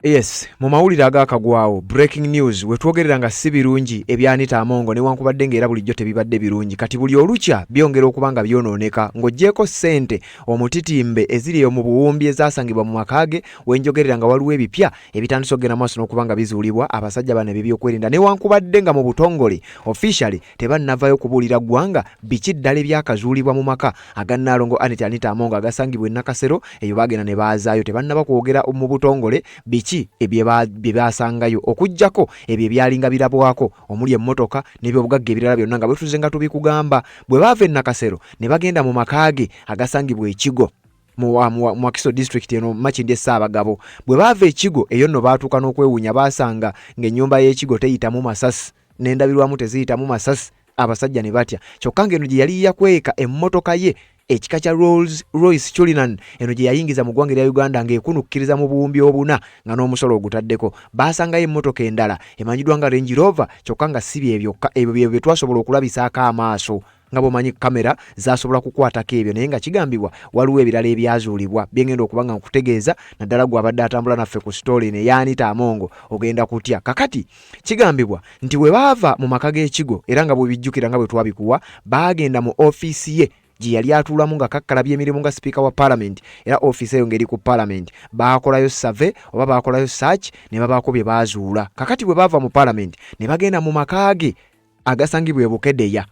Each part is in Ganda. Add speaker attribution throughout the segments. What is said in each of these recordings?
Speaker 1: Yes, mu mawulire agakagwawo breaking news wetwogerera nga si birungi ebya Anita Amongo newankubadde ng'era bulijjo tebibadde birungi, kati buli olukya byongera okuba nga byonooneka. Ng'oggyeeko ssente omutitimbe eziri eyo mu buwumbi ezasangibwa mu maka ge, wenjogerera nga waliwo ebipya ebitandise okugenda maaso n'okuba nga bizuulibwa abasajja bano eb'ebyokwerinda newankubadde nga mu butongole officially tebannavaayo kubuulira ggwanga biki ddala ebyakazuulibwa mu maka aga Nnaalongo Annet Anita Among agasangibwa e Nakasero. Eyo baagenda ne baazaayo, tebannaba kwogera mu butongole biki bye baasangayo okuggyako ebyo ebyalinga birabwako omuli emmotoka n'ebyobugagga ebirala byonna nga bwe tuzze nga tubikugamba. Bwe baava e Nakasero ne bagenda mu maka ge agasangibwa e Kigo mu Wakiso district eno Makindye Ssaabagabo. Bwe baava e Kigo eyo nno baatuuka n'okwewuunya, baasanga ng'ennyumba y'e Kigo teyitamu masasi n'endabirwamu teziyitamu masasi, abasajja ne batya, kyokka ng'eno gye yali yakweka emmotoka ye ekika kya Rolls Royce Cullinan eno gye yayingiza mu ggwanga erya Uganda ng'ekunukkiriza mu buwumbi obuna nga n'omusolo ogutaddeko. Baasangayo emmotoka endala emanyiddwa nga Range Rover, kyokka nga si bye byokka, ebyo bye bye twasobola okulabisaako amaaso nga bw'omanyi kamera zasobola kukwatako ebyo, naye nga kigambibwa waliwo ebirala ebyazuulibwa bye ngenda okuba nga nkutegeeza, naddala gwe abadde atambula naffe ku sitooli eno eya Anita Amongo ogenda kutya. Kakati kigambibwa nti bwe baava mu maka g'ekigo era nga bwebijjukira nga bwe twabikuwa, baagenda mu ofiisi ye gye yali atuulamu nga kakkalabya emirimu nga sipiika wa palamenti, era ofiisi eyo ng'eri ku palamenti. Baakolayo save oba baakolayo search ne babaako bye baazuula. Kakati bwe baava mu palamenti ne bagenda mu maka ge agasangibwa e Bukedeya,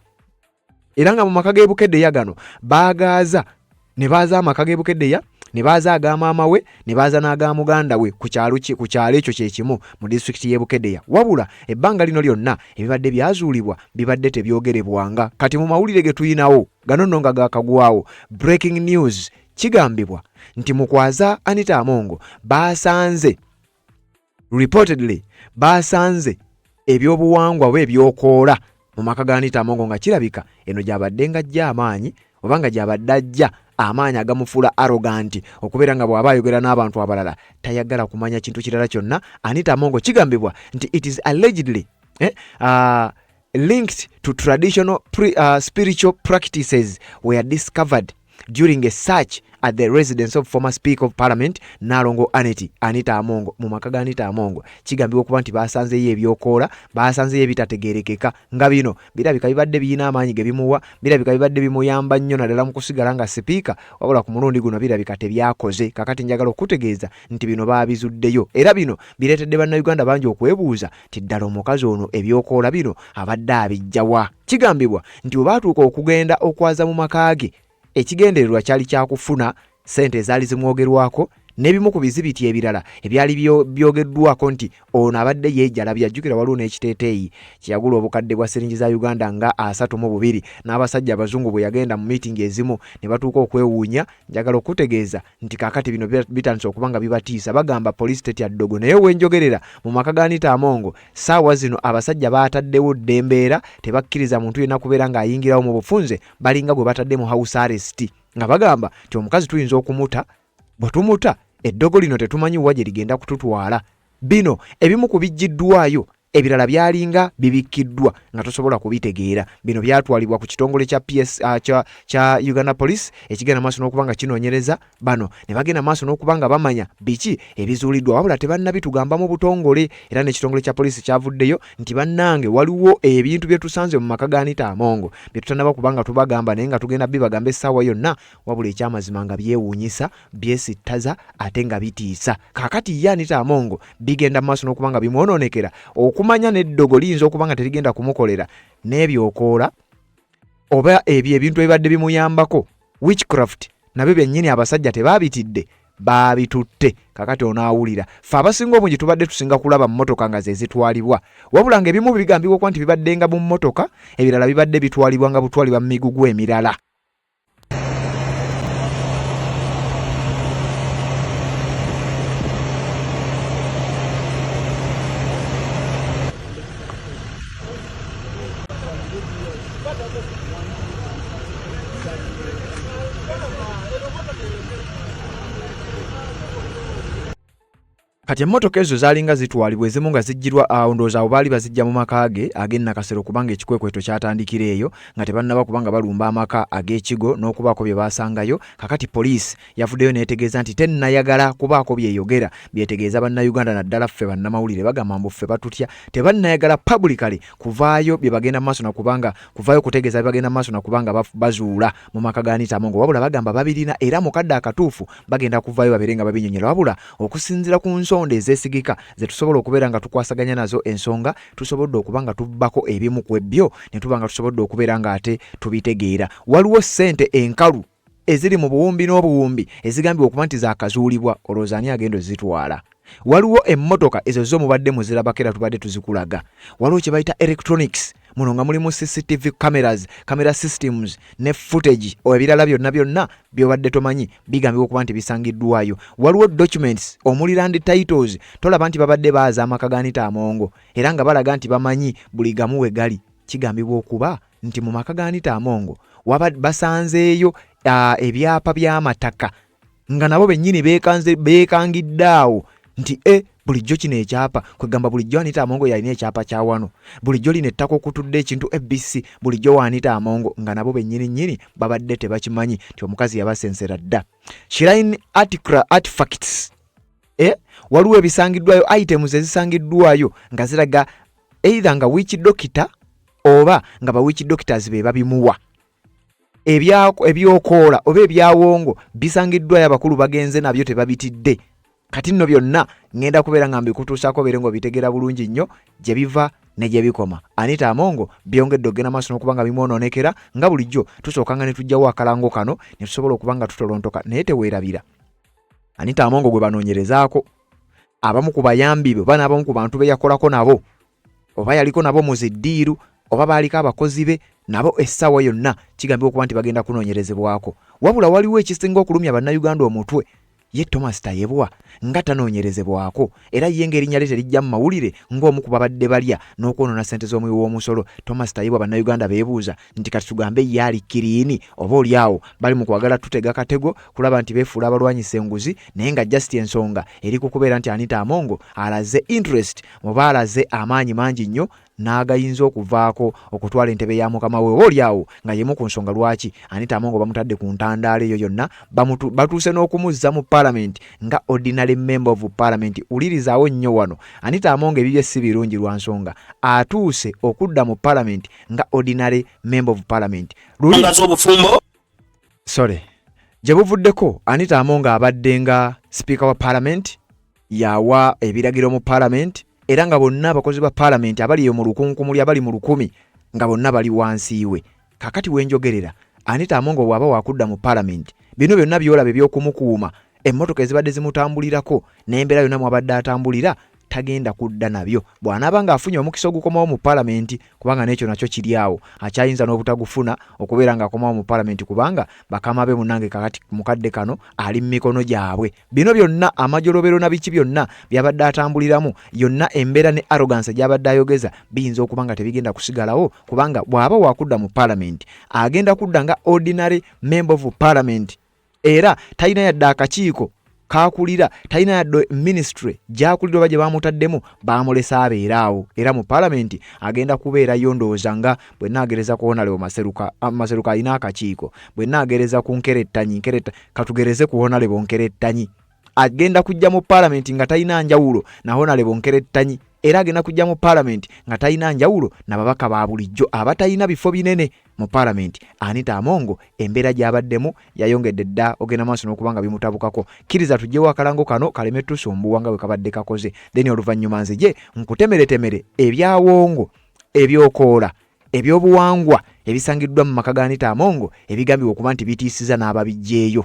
Speaker 1: era nga mu maka g'e Bukedeya gano baagaaza ne baaza amaka g'e Bukedeya ne baaza aga maama we ne baaza n'aga muganda we ku kyalo ku kyalo ekyo kye kimu mu disitulikiti y'e Bukedeya. Wabula ebbanga lino lyonna ebibadde byazuulibwa bibadde tebyogerebwanga. Kati mu mawulire ge tulinawo gano nno nga gaakagwawo, breaking news, kigambibwa nti mu kwaza Anita Amongo baasanze reportedly baasanze ebyobuwangwa oba ebyokoola mu maka ga Anita Amongo, nga kirabika eno gy'abadde ng'ajja amaanyi oba nga gy'abadde ajja amaanyi agamufuula arrogant okubeera nga bw'aba ayogera n'abantu abalala tayagala kumanya kintu kirala kyonna. Anita Amongo kigambibwa nti it is allegedly linked to traditional spiritual practices were discovered during a search at the residence of former Speaker of Parliament Nalongo Aneti Anita Amongo. Mu maka ga Anita Amongo kigambibwa okuba nti basanzeyo ebyokoola, basanzeyo ebitategeerekeka nga bino birabika bibadde birina amaanyi ge bimuwa, birabika bibadde bimuyamba nnyo naddala mu kusigala nga sipiika, wabula ku mulundi guno birabika tebyakoze. Kakati njagala okutegeeza nti bino baabizuddeyo era bino bireetedde Bannayuganda bangi okwebuuza nti ddala omukazi ono ebyokoola bino abadde abiggya wa. Kigambibwa nti bwe baatuuka okugenda okwaza mu maka ge, ekigendererwa kyali kya kufuna ssente ezaali zimwogerwako n'ebimu ku bizibiti ebirala ebyali byogeddwako nti ono abadde yeejalabya. Jjukira waliwo n'ekiteeteeyi kye yagula obukadde bwa siringi za Uganda nga 32 n'abasajja abazungu bwe yagenda mu miitingi ezimu ne batuuka okwewuunya. Njagala okutegeeza nti kaakati bino bitandise okuba nga bibatiisa, bagamba poliisi tetya ddogo. Naye wenjogerera mu maka ga Anita Amongo ssaawa zino abasajja baataddewo dda embeera, tebakkiriza muntu yenna kubeera ng'ayingirawo mu bufunze, balinga gwe batadde mu house arrest nga bagamba nti omukazi tuyinza okumuta, bwe tumuta eddogo lino tetumanyi wa gye ligenda kututwala. Bino ebimu ku biggyiddwayo, ebirala byalinga bibikkiddwa nga tosobola kubitegeera. Bino byatwalibwa ku kitongole kya PS, kya Uganda Police ekigenda maaso n'okuba nga kinoonyereza bano ne bagenda maaso n'okuba nga bamanya biki ebizuuliddwa, wabula tebannabitugamba mu butongole. Era n'ekitongole kya poliisi kyavuddeyo nti bannange waliwo ebintu bye tusanze mu maka ga Anita Amongo bye tutannaba kuba nga tubagamba, naye nga tugenda bibagamba essaawa yonna, wabula ekyamazima nga byewuunyisa, byesittaza ate nga bitiisa. Kaakati ye Anita Amongo bigenda mu maaso n'okuba nga bimwonoonekera, okumanya n'eddogo liyinza okuba nga terigenda kumukolera n'ebyokoola oba ebyo ebintu ebibadde bimuyambako witchcraft nabyo byennyini abasajja tebaabitidde, baabitutte. Kakati onaawulira ffe abasinga obungi tubadde tusinga kulaba mmotoka nga ze zitwalibwa, wabula ng'ebimu bigambibwa okuba nti bibaddenga mu mmotoka, ebirala bibadde bitwalibwa nga butwalibwa mu migugu emirala. Kati emmotoka ezo zaalinga zitwalibwa, ezimu nga zijjirwa awo, ndowooza awo baali bazijja mu maka ge ag'e Nakasero, kubanga ekikwekweto kyatandikira eyo nga tebannaba kubanga balumba amaka ag'ekigo n'okubaako bye baasangayo. Kakati poliisi yavuddeyo n'etegeeza nti tennayagala kubaako byeyogera byetegeeza Bannayuganda, naddala ffe bannamawulire. Bagamba mbu ffe batutya, tebannayagala publicly kuvaayo bye bagenda mu maaso nakubanga kuvaayo kutegeeza bye bagenda mu maaso nakubanga bazuula mu maka ga Anita Amongo, wabula bagamba babirina era mu kadde akatuufu bagenda kuvaayo babeere nga babinyonyola. Wabula okusinziira ku nsonda ezeesigika ze tusobola okubeera nga tukwasaganya nazo ensonga, tusobodde okuba nga tubbako ebimu ku ebbyo ne tuba nga tusobodde okubeera nga ate tubitegeera. Waliwo ssente enkalu eziri mu buwumbi n'obuwumbi ezigambibwa okuba nti zaakazuulibwa. Olowooza ani agenda ozitwala? Waliwo emmotoka ezo zo mubadde muzirabako era tubadde tuzikulaga. Waliwo kye bayita electronics, muno nga mulimu CCTV cameras, camera systems ne footage, ebirala byonna byonna byobadde tomanyi bigambibwa okuba nti bisangiddwayo. Waliwo documents omuli land titles. Tolaba nti babadde baaza amaka ga Anita Amongo era nga balaga nti bamanyi buli gamu we gali? Kigambibwa okuba nti mu maka ga Anita Amongo basanzeeyo ebyapa by'amataka, nga nabo bennyini beekangidde awo nti e bulijjo kino ekyapa, kwegamba bulijjo Anita Amongo yalina ekyapa kya wano, bulijjo lino ettaka okutudde ekintu ABC bulijjo wa Anita Amongo, nga nabo bennyini nnyini babadde tebakimanyi nti omukazi yabasensera dda. Shrine artifacts, waliwo ebisangiddwayo, items ezisangiddwayo nga ziraga either nga witch doctor oba nga ba witch doctors be babimuwa. Ebyokoola oba ebyawongo bisangiddwayo, abakulu bagenze nabyo, tebabitidde. Kati nno byonna ŋŋenda kubeera nga mbikutuusaako, beere ng'obitegeera bulungi nnyo gye biva ne gye bikoma. Anita Amongo byongedde okugenda maaso n'okuba nga bimwonoonekera. Nga bulijjo tusookanga ne tuggyawo akalango kano ne tusobola okuba nga tutolontoka, naye teweerabira Anita Amongo gwe banoonyerezaako, abamu ku bayambi be oba n'abamu ku bantu be yakolako nabo oba yaliko nabo mu ziddiiru oba baaliko abakozi be, nabo essaawa yonna kigambibwa okuba nti bagenda kunoonyerezebwako. Wabula waliwo ekisinga okulumya Bannayuganda omutwe: ye Thomas Tayebwa nga tanoonyerezebwako, era ye ng'erinnya lye terijja mu mawulire ng'omu ku babadde balya n'okwonoona ssente z'omuwi w'omusolo. Thomas Tayebwa, Bannayuganda beebuuza nti kati tugambe ye ali clean, oba oli awo bali mu kwagala tutega katego kulaba nti beefuula abalwanyisa enguzi, naye nga just ensonga eri ku kubeera nti Anita Amongo alaze interest muba alaze amaanyi mangi nnyo n'agayinza okuvaako okutwala entebe ya mukama we, oba oli awo nga y'emu ku nsonga lwaki Anita Amongo bamutadde ku ntandaalo eyo yonna, batuuse n'okumuzza mu parliament nga ordinary member of parliament. Wulirizaawo nnyo wano, Anita Amongo ebibye si birungi lwa nsonga atuuse okudda mu parliament nga ordinary member of parliament.
Speaker 2: Nga z'obufumbo.
Speaker 1: Sorry, gye buvuddeko Anita Amongo abadde nga sipiika wa parliament, yawa ebiragiro mu parliament, era nga bonna abakozi ba parliament abali eyo mu lukunkumuli, abali mu 1000, nga bonna bali wansi we. Kakati wenjogerera, Anita Amongo bw'aba wakudda mu parliament, bino byonna byolaba ebyokumukuuma, emmotoka ezibadde zimutambulirako n'embeera yonna mwabadde atambulira, tagenda kudda nabyo bw'anaaba ng'afunye omukisa ogukomawo mu palamenti, kubanga n'ekyo nakyo kiri awo, akyayinza n'obutagufuna okubeera ng'akomawo mu palamenti, kubanga bakama be munnange kakati mukadde kano ali mu mikono gyabwe. Bino byonna amajolobero na biki byonna byabadde atambuliramu, yonna embeera ne arrogance gy'abadde ayogeza, biyinza okuba nga tebigenda kusigalawo, kubanga bw'aba wakudda mu palamenti agenda kudda nga ordinary member of parliament, era talina yadde akakiiko kakulira, talina yadde ministry gyakulira oba gye bamutaddemu, bamulesa abeera awo. Era mu palamenti agenda kubeerayo, ndowooza nga bwe naagereza ku Honorable Maseruka. Maseruka alina akakiiko. Bwe naagereza ku Nkerettanyi, Nkeretta, katugereze ku Honorable Nkerettanyi, agenda kujja mu palamenti nga talina njawulo na Honorable Nkerettanyi, era agenda kujja mu palamenti nga talina njawulo na babaka ba bulijjo abatalina bifo binene mu palamenti. Anita Amongo embeera gy'abaddemu yayongedde dda ogenda maaso n'okuba nga bimutabukako. Kkiriza tugyewo akalango kano kaleme tusumbuwa nga bwe kabadde kakoze, then oluvannyuma nzije nkutemeretemere ebyawongo, ebyokoola, ebyobuwangwa ebisangiddwa mu maka ga Anita Amongo ebigambibwa okuba nti bitiisiza n'ababiggyeeyo.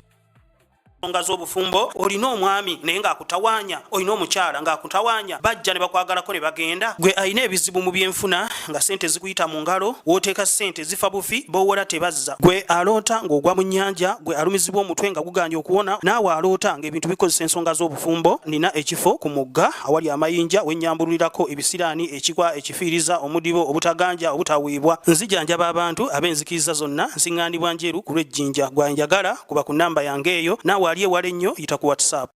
Speaker 2: Ensonga z'obufumbo: olina omwami naye ng'akutawaanya, olina omukyala ng'akutawaanya, bajja ne bakwagalako ne bagenda. Gwe alina ebizibu mu byenfuna nga ssente zikuyita mu ngalo, w'oteeka ssente zifa bufi, b'owola tebazza. Gwe aloota ng'ogwa mu nnyanja, gwe alumizibwa omutwe nga gugaanye okuwona, naawe aloota ng'ebintu bikozesa ensonga z'obufumbo, nina ekifo ku mugga awali amayinja wennyambululirako ebisiraani, ekikwa, ekifiiriza, omudibo, obutaganja, obutaweebwa. Nzijanjaba abantu ab'enzikiriza zonna, nsiŋŋaanibwa Njeru ku lw'Ejjinja. Gwe anjagala kuba ku nnamba yange eyo, naawe ali ewala ennyo yita ku WhatsApp.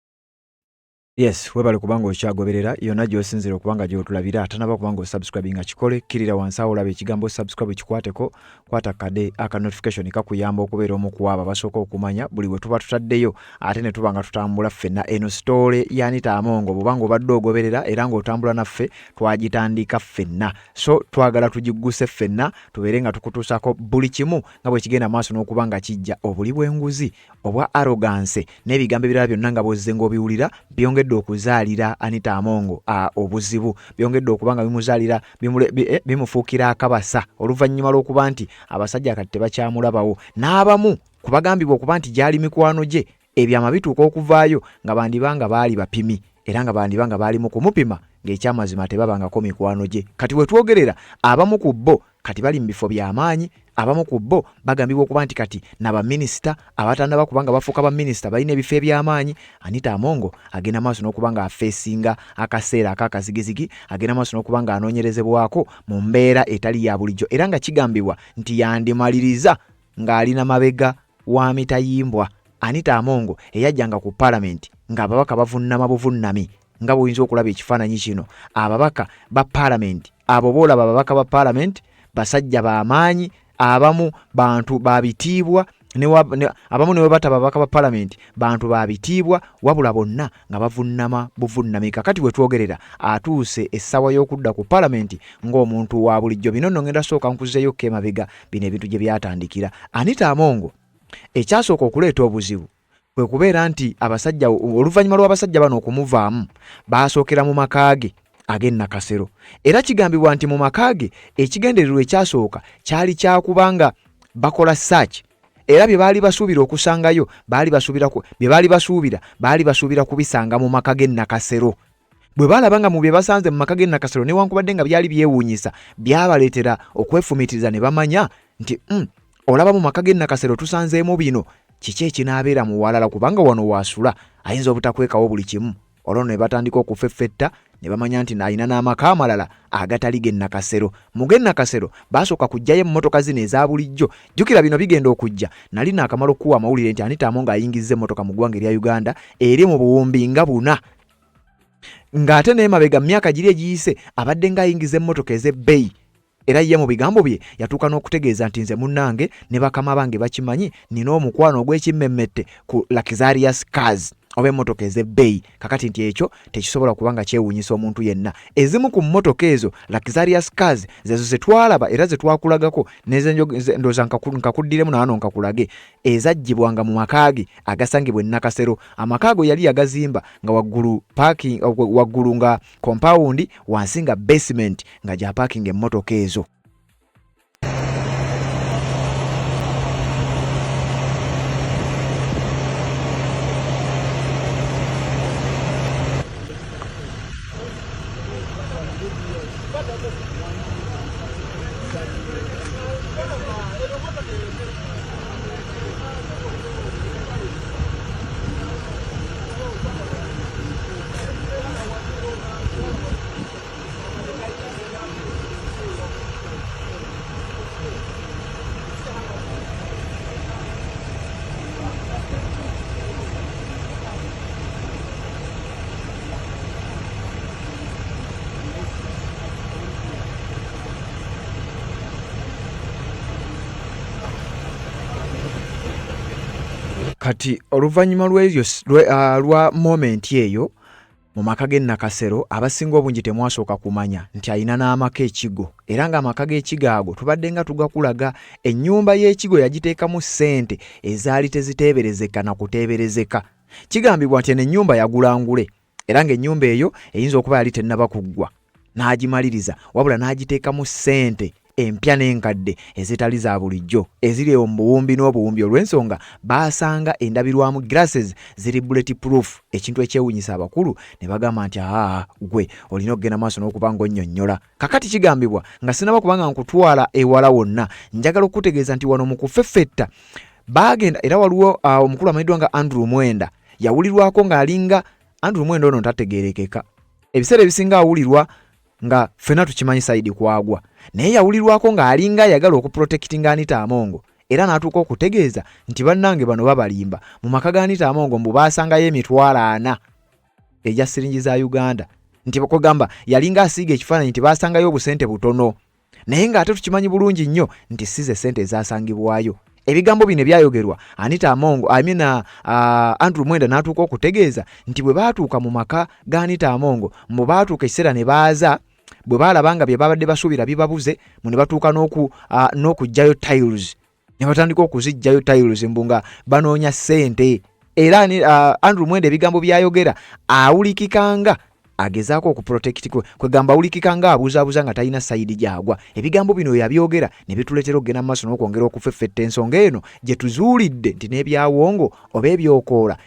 Speaker 1: Yes, webale kubanga okyagoberera yonna gy'osinzira okuba nga gy'otulabira. Atanaba kubanga osubscribinga kikole, kkirira wansi awo olaba ekigambo subscribe kikwateko, kwata kade aka notification kakuyamba okubeera omu ku abo abasooka okumanya buli we tuba tutaddeyo ate ne tuba nga tutambula ffenna. Eno sitoole ya Anita Amongo, bw'oba ng'obadde ogoberera era ng'otambula naffe, twagitandika ffenna, so twagala tugigguse ffenna tubeere nga tukutuusako buli kimu nga bwe kigenda maaso n'okuba nga kijja. Obuli bw'enguzi, obwa arrogance n'ebigambo ebirala byonna nga bw'ozze ng'obiwulira byongedde okuzaalira Anita Amongo obuzibu, byongedde okuba nga bimuzaalira bimufuukira akabasa oluvannyuma lw'okuba nti abasajja kati tebakyamulabawo n'abamu ku bagambibwa okuba nti gyali mikwano gye. Ebyama bituuka okuvaayo nga bandiba nga baali bapimi era nga bandiba nga baali mu kumupima ng'ekyamazima tebabangako mikwano gye. Kati we twogerera abamu ku bo kati bali mu bifo bya maanyi, abamu ku bo bagambibwa okuba nti kati na baminisita, abatannaba kuba nga bafuuka baminisita balina ebifo eby'amaanyi. Anita Amongo agenda maaso n'okuba nga afeesinga akaseera ak'akazigizigi, agenda maaso n'okuba nga anoonyerezebwako mu mbeera etali ya bulijjo era nga kigambibwa nti yandimaliriza ng'ali na mabega wa mitayimbwa. Anita Amongo eyajjanga ku palamenti ng'ababaka bavunnama buvunnami nga bw'oyinza okulaba ekifaananyi kino, ababaka ba palamenti abo boolaba ababaka ba palamenti basajja ba maanyi, abamu bantu ba bitiibwa, abamu ne bwe bataba ababaka ba palamenti bantu ba bitiibwa, wabula bonna nga bavunnama buvunnami. Kakati we twogerera atuuse essaawa y'okudda ku palamenti ng'omuntu wa bulijjo. Bino nno ngenda sooka nkuzeeyokko emabega bino ebintu gye byatandikira. Anita Amongo ekyasooka okuleeta obuzibu kwe kubeera nti abasajja oluvannyuma lw'abasajja bano okumuvaamu baasookera mu maka ge ag'e Nakasero, era kigambibwa nti mu maka ge ekigendererwa ekyasooka kyali kya kuba nga bakola search, era bye baali basuubira okusangayo baali basuubira bye baali basuubira baali basuubira kubisanga mu maka g'e Nakasero. Bwe baalaba nga mu bye basanze mu maka g'e Nakasero newankubadde nga byali byewuunyisa, byabaleetera okwefumiitiriza ne bamanya nti olaba mu maka g'e Nakasero tusanzeemu bino, kiki ekinaabeera mu walala kubanga wano waasula ayinza obutakwekawo buli kimu. Olwo nno ne batandika okufeffetta ne bamanya nti alina n'amaka amalala agatali g'e Nakasero. Mu g'e Nakasero baasooka kuggyayo emmotoka zino eza bulijjo. Jjukira bino bigenda okujja nali naakamala okukuwa amawulire nti Anita Among ayingizza emmotoka mu ggwanga erya Uganda eri mu buwumbi nga buna, ng'ate n'emabega mu myaka giri egiyise abadde ng'ayingiza emmotoka ez'ebbeeyi. Era ye mu bigambo bye yatuuka n'okutegeeza nti nze munnange ne bakama bange bakimanyi nnina omukwano ogw'ekimmemmette ku luxurious cars oba emmotoka ez'ebbeeyi. Kakati nti ekyo tekisobola kuba nga kyewuunyisa omuntu yenna. Ezimu ku mmotoka ezo luxurious cars zezo ze twalaba era ze twakulagako ndowooza nkakuddiremu na wano nkakulage, ezaggyibwanga mu maka ge agasangibwa e Nakasero. Amaka ago yali yagazimba nga waggulu parking, waggulu nga compound, wansi nga basement nga gya parking emmotoka ezo. Kati oluvannyuma lw'eryo lwa momenti eyo mu maka g'e Nakasero, abasinga obungi temwasooka kumanya nti alina n'amaka ekigo, era ng'amaka g'ekigo ago tubadde nga tugakulaga. Ennyumba y'ekigo yagiteekamu ssente ezaali teziteeberezeka na kuteeberezeka. Kigambibwa nti eno ennyumba yagula ngule, era ng'ennyumba eyo eyinza okuba yali tennaba kuggwa n'agimaliriza, wabula n'agiteekamu ssente empya n'enkadde ezitali za bulijjo eziri ewo mu buwumbi n'obuwumbi, olw'ensonga baasanga endabirwamu glasses ziri bullet proof, ekintu ekyewunyisa abakulu ne bagamba nti aa gwe olina okugenda maaso n'okuba ng'onnyonnyola. Kakati kigambibwa nga sinaba kuba nga nkutwala ewala wonna, njagala okukutegeeza nti wano mu kufeffetta baagenda, era waliwo omukulu amanyiddwa nga Andrew Mwenda yawulirwako ng'alinga Andrew Mwenda ono ntategeerekeka, ebiseera ebisinga awulirwa nga ffena tukimanyi sayidi kwagwa, naye yawulirwako ng'alinga ayagala okuprotectinga Anita Amongo, era n'atuuka okutegeeza nti bannange bano babalimba, mu maka ga Anita Amongo mbu baasangayo emitwalo ana. egya siringi za Uganda nti bakugamba yalinga asiiga ekifaananyi nti baasangayo obusente butono naye ng'ate tukimanyi bulungi nnyo nti si ze ssente ezaasangibwayo. Ebigambo bino ebyayogerwa Anita Among, I mean, Andrew Mwenda n'atuuka okutegeeza nti bwe baatuuka mu maka ga Anita Among mbu baatuuka ekiseera ne baaza bwe baalaba nga bye babadde basuubira bibabuze mu ne batuuka n'okuggyayo tiles ne batandika okuziggyayo tiles mbu nga banoonya ssente era Andrew Mwenda ebigambo byayogera awulikika nga agezaako okuprotect kwegamba awulikika nga abuuzaabuuza nga talina sayidi gyagwa. Ebigambo bino yabyogera ne bituleetera okugenda mu maaso n'okwongera okufeffetta ensonga eno gye tuzuulidde nti n'ebyawongo oba ebyokoola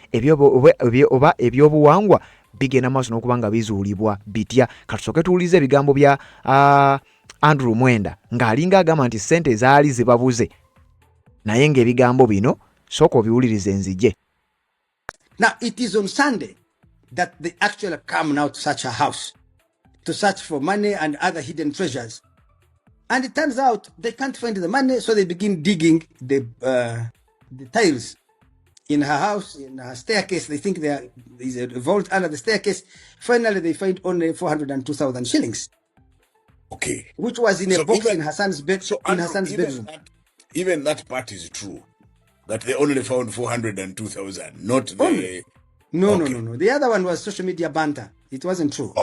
Speaker 1: oba ebyobuwangwa bigenda mu maaso n'okuba nga bizuulibwa bitya. Katusooke tuwulirize ebigambo bya Andrew Mwenda ng'alinga agamba nti ssente zaali zibabuze naye ng'ebigambo bino sooka obiwulirize nzije.
Speaker 3: Now, it is on Sunday that they actually come now to search her house, to search for money and other hidden treasures. And it turns out they can't find the money, so they begin digging the tiles in her house, in her staircase. They think there is a vault under the staircase. Finally, they find only 402,000 shillings.
Speaker 4: Okay.
Speaker 3: Which was in a
Speaker 4: So
Speaker 3: box
Speaker 4: even
Speaker 3: in her son's bed,
Speaker 4: so
Speaker 3: in her
Speaker 4: Andrew,
Speaker 3: son's
Speaker 4: even
Speaker 3: bedroom.
Speaker 4: That part is true, that they only found 402,000, not the
Speaker 3: Only. No,
Speaker 4: Okay.
Speaker 3: no. The other one was social media banter. It wasn't true.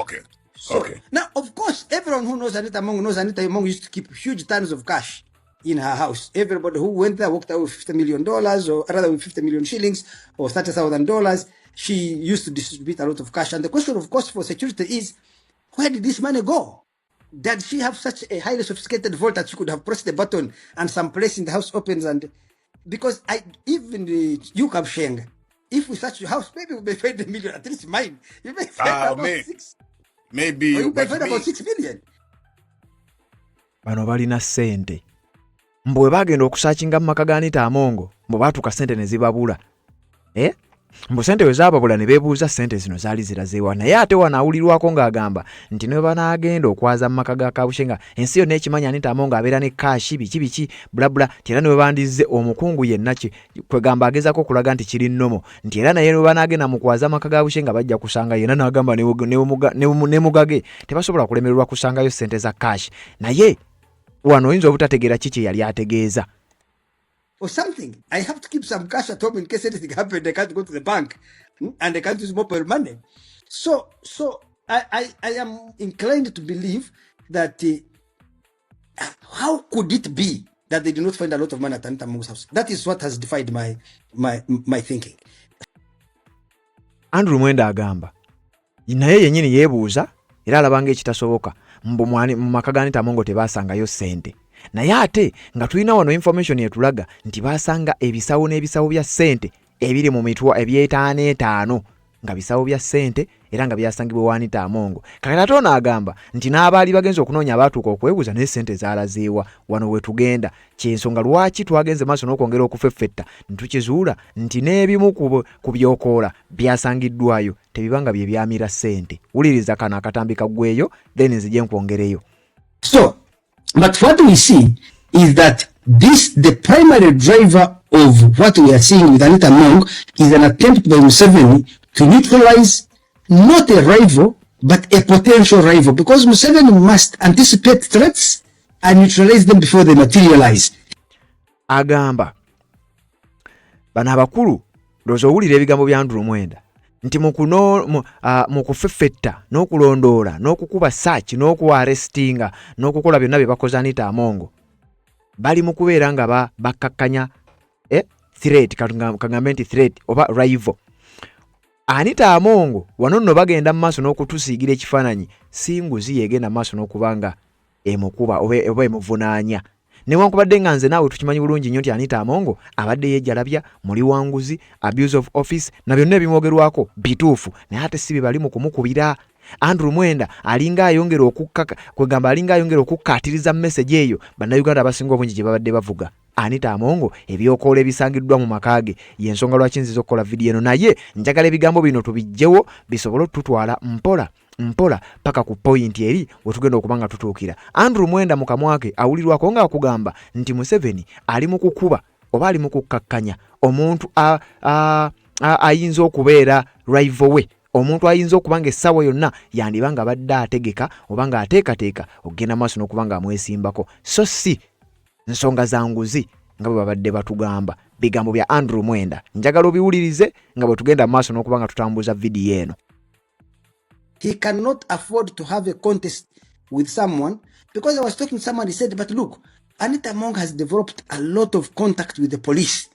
Speaker 3: So, now, of course, everyone who knows Anita Among knows Anita Among used to keep huge tons of cash in her house. Everybody who went there walked out with $50 million, or rather with 50 million shillings or $30,000. She used to distribute a lot of cash. And the question, of course, for security is, where did this money go? Did she have such a highly sophisticated vault that she could have pressed the button and some place in the house opens? And because I even the you Kabsheng, if we search your house, maybe we may find a million, at least mine. You may find about six.
Speaker 4: Maybe
Speaker 3: Or you
Speaker 4: you,
Speaker 3: may
Speaker 4: but
Speaker 3: find
Speaker 4: me,
Speaker 3: about 6 million.
Speaker 1: Bano balina ssente. Mbu bwe baagenda okusaakinga mu maka ga Anita Among, mbu baatuuka ssente ne zibabula. Mbu ssente bwe zaababula ne beebuuza ssente zino zaali zirazeewa. Naye ate wano awulirwako ng'agamba nti ne bwe banaagenda okwaza mu maka ga Kabushe nga ensi yonna ekimanyi Anita Among abeera ne kashi biki biki bulabula, nti era ne bwe bandizze omukungu yenna kwegamba agezaako okulaga nti kiri nnomo, nti era naye ne bwe banaagenda mu kwaza amaka ga Bushe nga bajja kusanga yenna, n'agamba ne mugage tebasobola kulemererwa kusangayo ssente za kashi. Naye wano oyinza obutategeera ki kye yali ategeeza.
Speaker 3: Or something. I have to keep some cash at home in case anything happened. I can't go to the bank, and I can't use mobile money. So I am inclined to believe that how could it be that they did not find a lot of money at Anita Among's house? That is what has defied my thinking.
Speaker 1: Andrew Mwenda agamba naye yennyini yeebuuza era alaba ng'ekitasoboka mbu mu maka ga Anita Among tebasangayo ssente, naye ate nga tulina wano information etulaga nti basanga ebisawo n'ebisawo bya ssente ebiri mu mitwa ebyetaano etaano nga bisawo bya ssente era nga byasangibwa wa Anita Among. Kakati ate ono agamba nti n'abaali bagenze okunoonya abaatuuka okwebuuza naye ssente zaalazeewa. Wano we tugenda kyensonga lwaki twagenze maaso n'okwongera okufeffetta ne tukizuula nti n'ebimu ku byokoola byasangiddwayo tebibanga bye byamira ssente. Wuliriza kano akatambi kaggweyo then nzije nkwongereyo.
Speaker 3: So, but what we see is that the primary driver of what we are seeing with Anita Among is an attempt by Museveni to neutralize not a rival, but a potential rival, because Museveni must anticipate threats and neutralize them before they materialize.
Speaker 1: Agamba bano abakulu, ndowooza owulira ebigambo bya Andrew Mwenda nti mu kufeffetta n'okulondoola n'okukuba search n'okuarrestinga n'okukola byonna bye bakoze Anita Among, bali mu kubeera nga bakkakkanya threat, kaŋŋambe nti threat oba rival Anita Among. Wano nno bagenda mu maaso n'okutusiigira ekifaananyi si nguzi yegenda mu maaso n'okuba nga emukuba oba emuvunaanya, newankubadde nga nze naawe tukimanyi bulungi nnyo nti Anita Among abadde yeejalabya muli wanguzi, abuse of office na byonna ebimwogerwako bituufu, naye ate si bye bali mu kumukubira. Andrew Mwenda alinga ayongera okukkaka, kwegamba alinga ayongera okukkaatiriza message eyo bannayuganda abasinga obungi gye babadde bavuga. Anita Among ebyokoola ebisangiddwa mu maka ge y'ensonga lwaki nziza okukola vidiyo eno, naye njagala ebigambo bino tubiggyewo bisobole otutwala mpola mpola paka ku point eri wetugenda okuba nga tutuukira. Andrew Mwenda mu kamwa ke awulirwako ng'akugamba nti Museveni ali mu kukuba oba ali mu kukkakkanya omuntu ayinza okubeera rival we. Omuntu ayinza okuba nga essaawa yonna yandiba nga abadde ategeka oba ng'ateekateeka okugenda maaso n'okuba ng'amwesimbako, so si nsonga za nguzi nga bwe babadde batugamba. Bigambo bya Andrew Mwenda, njagala obiwulirize nga bwe tugenda mu maaso n'okuba nga tutambuza vidiyo eno.
Speaker 3: He cannot afford to have a contest with someone, because I was talking to someone, he said, but look, Anita Among has developed a lot of contact with the police.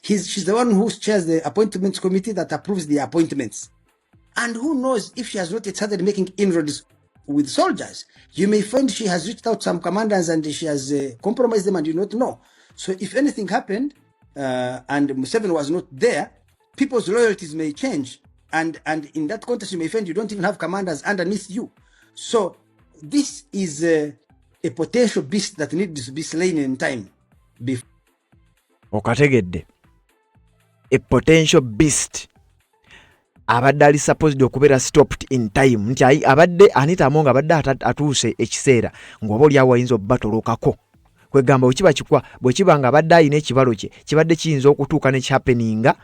Speaker 3: She's the one who chairs the appointments committee that approves the appointments. And who knows if she has not started making inroads with soldiers. You may find she has reached out to some commanders and she has compromised them and you not know. So if anything happened and Museveni was not there, people's loyalties may change. And in that context, you may find you don't even have commanders underneath you. So this is a potential beast that needs to be slain in time. Before.
Speaker 1: Okategedde, a potential beast abadde ali supposed okubeera stopped in time, nti abadde Anita Among abadde atuuse ekiseera ng'oba oli awo ayinza obbatolokako. Kwegamba bwe kiba kikwa, bwe kiba nga abadde alina ekibalo kye kibadde kiyinza okutuuka ne kihappeninga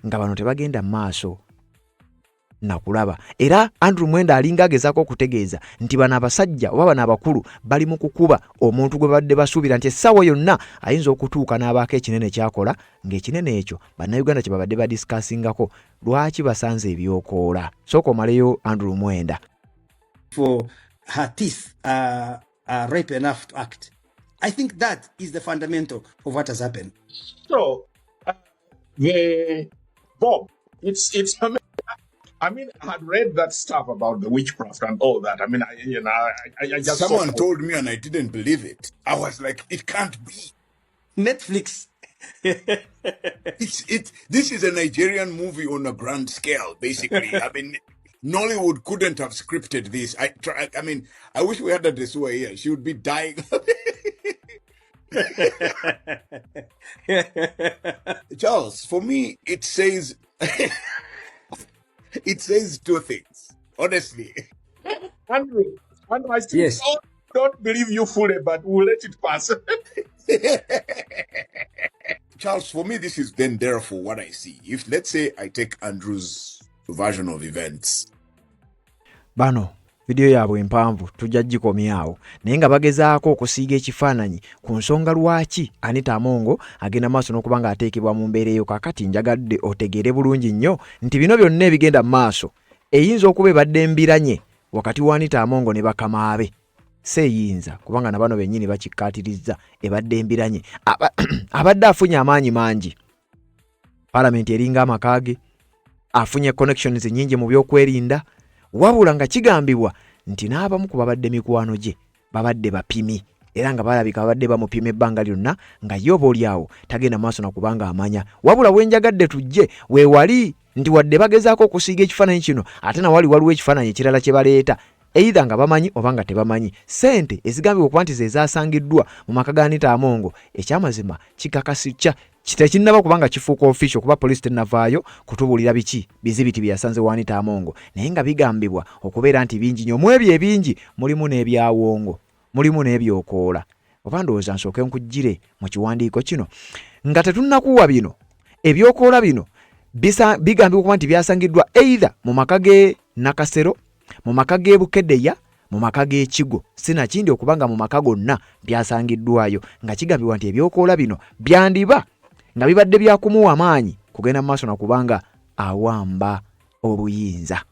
Speaker 1: nga bano tebagenda mu maaso nakulaba. Era Andrew Mwenda alinga agezaako okutegeeza nti bano abasajja oba bano abakulu bali mu kukuba omuntu gwe babadde basuubira nti essaawa yonna ayinza okutuuka n'abaako ekinene kyakola, ng'ekinene ekyo Bannayuganda kye babadde badiscussingako. Lwaki basanze ebyokoola? Sooka omaleyo, Andrew Mwenda.
Speaker 3: For her teeth are ripe enough to act. I think that is the fundamental of what has happened.
Speaker 5: So, the Bob, it's amazing. I mean, I had read that stuff about the witchcraft and all that. I mean, I you know, I just saw
Speaker 4: Someone told me and I didn't believe it. I was like, it can't be.
Speaker 3: Netflix.
Speaker 4: It's it. This is a Nigerian movie on a grand scale, basically. I mean, Nollywood couldn't have scripted this. I try. I mean, I wish we had a Desua here. She would be dying. Charles, for me, it says two things. Honestly.
Speaker 5: Andrew, Andrew, I still
Speaker 3: Yes.
Speaker 5: don't believe you fully, but we'll let it pass.
Speaker 4: Charles, for me, this is then therefore what I see. If, let's say, I take Andrew's version of events,
Speaker 1: Bano vidiyo yaabwe empanvu tujja gikomyawo, naye nga bagezaako okusiiga ekifaananyi ku nsonga lwaki Anita Amongo agenda maaso n'okuba ng'ateekebwa mu mbeera eyo. Kakati njagadde otegeere bulungi nnyo nti bino byonna ebigenda mu maaso eyinza okuba ebadde embiranye wakati wa Anita Amongo ne bakama be. Seeyinza kubanga na bano bennyini bakikkaatirizza, ebadde embiranye. Abadde afunye amaanyi mangi, Paalamenti eringa amaka ge, afunye connections nnyingi mu byokwerinda, wabula nga kigambibwa nti n'abamu ku babadde mikwano gye babadde bapimi, era nga balabika babadde bamupima ebbanga lyonna nga ye oba oliawo tagenda maaso nakubanga amanya. Wabula bwenjagadde tujje weewali nti wadde bagezaako okusiiga ekifaananyi kino, ate nawali waliwo ekifaananyi ekirala kye baleeta, either nga bamanyi oba nga tebamanyi. Ssente ezigambibwa okuba nti ze zasangiddwa mu maka ga Anita Amongo, ekyamazima kikakasi tekinnaba kubanga kifuuka official, kuba poliisi tennavaayo kutubuulira biki bizibiti bye yasanze wa Anita Amongo, naye nga bigambibwa okubeera nti bingi nnyo. Mu ebyo ebingi mulimu n'ebyawongo, mulimu n'ebyokoola. Oba ndowooza nsooke nkugire mu kiwandiiko kino nga tetunnakuwa bino ebyokoola. Bino bigambibwa okuba nti byasangiddwa either mu maka g'e Nakasero, mu maka g'e Bukedeya, mu maka g'Ekigo, sinakindi okuba nga mu maka gonna byasangiddwayo, nga kigambibwa nti ebyokoola bino byandiba nga bibadde byakumuwa maanyi kugenda mu maaso nakubanga awamba obuyinza.